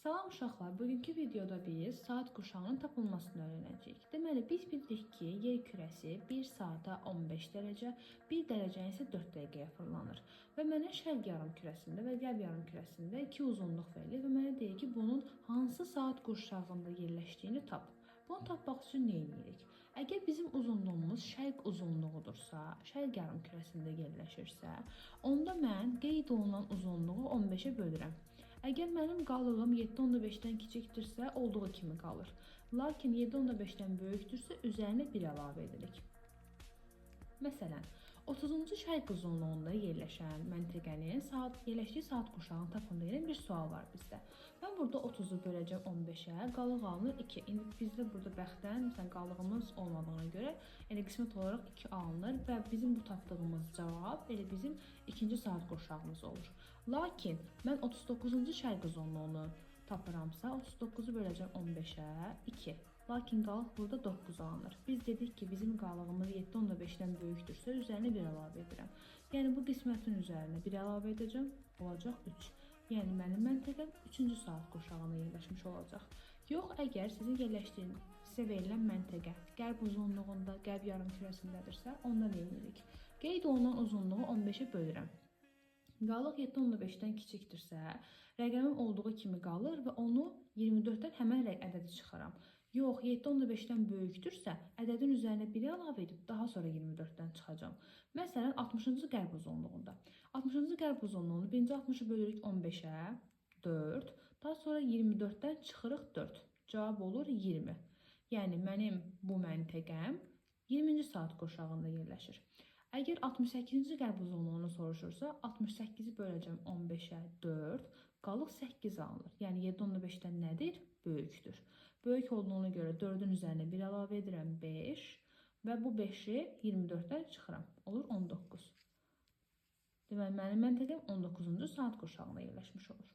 Salam uşaqlar, bugünkü videoda biz saat qurşağının tapılmasını öyrənəcəyik. Deməli, biz bilirik ki, yer kürəsi 1 saata 15 dərəcə, 1 dərəcəni isə 4 dəqiqəyə fırlanır. Və mənə şərq yarımkürəsində və qərb yarımkürəsində iki uzunluq verilir və mənə deyir ki, bunun hansı saat qurşağında yerləşdiyini tap. Bunu tapmaq üçün nə edirik? Əgər bizim uzunluğumuz şərq uzunluğudursa, şərq yarımkürəsində yerləşirsə, onda mən qeyd olunan uzunluğu 15-ə bölürəm. Əgər mənim qalığım 7,5-dən kiçikdirsə, olduğu kimi qalır. Lakin 7,5-dən böyükdürsə, üzərinə 1 əlavə edirik. Məsələn, 30-cu şərq uzunluğunda yerləşən məntəqənin yerləşdiyi saat qurşağını tapın deyilən bir sual var bizdə. Mən burada 30-u böləcəm 15-ə, qalıq alınır 2. İndi bizdə burada bəxtdən, məsələn, qalığımız olmadığına görə elə qismət olaraq 2 alınır və bizim bu tapdığımız cavab elə bizim ikinci saat qurşağımız olur. Lakin mən 39-cu şərq uzunluğunu tapıramsa, 39-u böləcəm 15-ə, 2. Lakin qalıq burada 9 alınır. Biz dedik ki, bizim qalığımız 7,5-dən böyükdürsə, üzərinə 1 əlavə edirəm. Yəni bu qismətin üzərinə 1 əlavə edəcəm, olacaq 3. Yəni mənim məntəqəm 3-cü saat qurşağında yerləşmiş olacaq. Yox, əgər sizin yerləşdiyiniz, sizə verilən məntəqə qərb uzunluğunda, qərb yarımkürəsindədirsə, onda nə edirik? Qeyd olunan uzunluğu 15-ə bölürəm. Qalıq 7,5-dən kiçikdirsə, rəqəmim olduğu kimi qalır və onu 24-dən həmən ədədi çıxaram. Yox, 7,5-dən böyükdürsə, ədədin üzərinə 1 əlavə edib daha sonra 24-dən çıxacağam. Məsələn, 60-cı qərb uzunluğunda. 60-cı qərb uzunluğunu birinci 60-ı bölürük 15-ə, 4. Daha sonra 24-dən çıxırıq 4. Cavab olur 20. Yəni mənim bu məntəqəm 20-ci saat qurşağında yerləşir. Əgər 68-ci qərb uzunluğunu soruşursa, 68-i böləcəm 15-ə 4, qalıq 8 alınır. Yəni 7,5-dən nədir? Böyükdür. Böyük olduğuna görə 4-ün üzərinə 1 əlavə edirəm 5 və bu 5-i 24-dən çıxıram. Olur 19. Deməli, mənim məntəqəm 19-cu saat qurşağında yerləşmiş olur.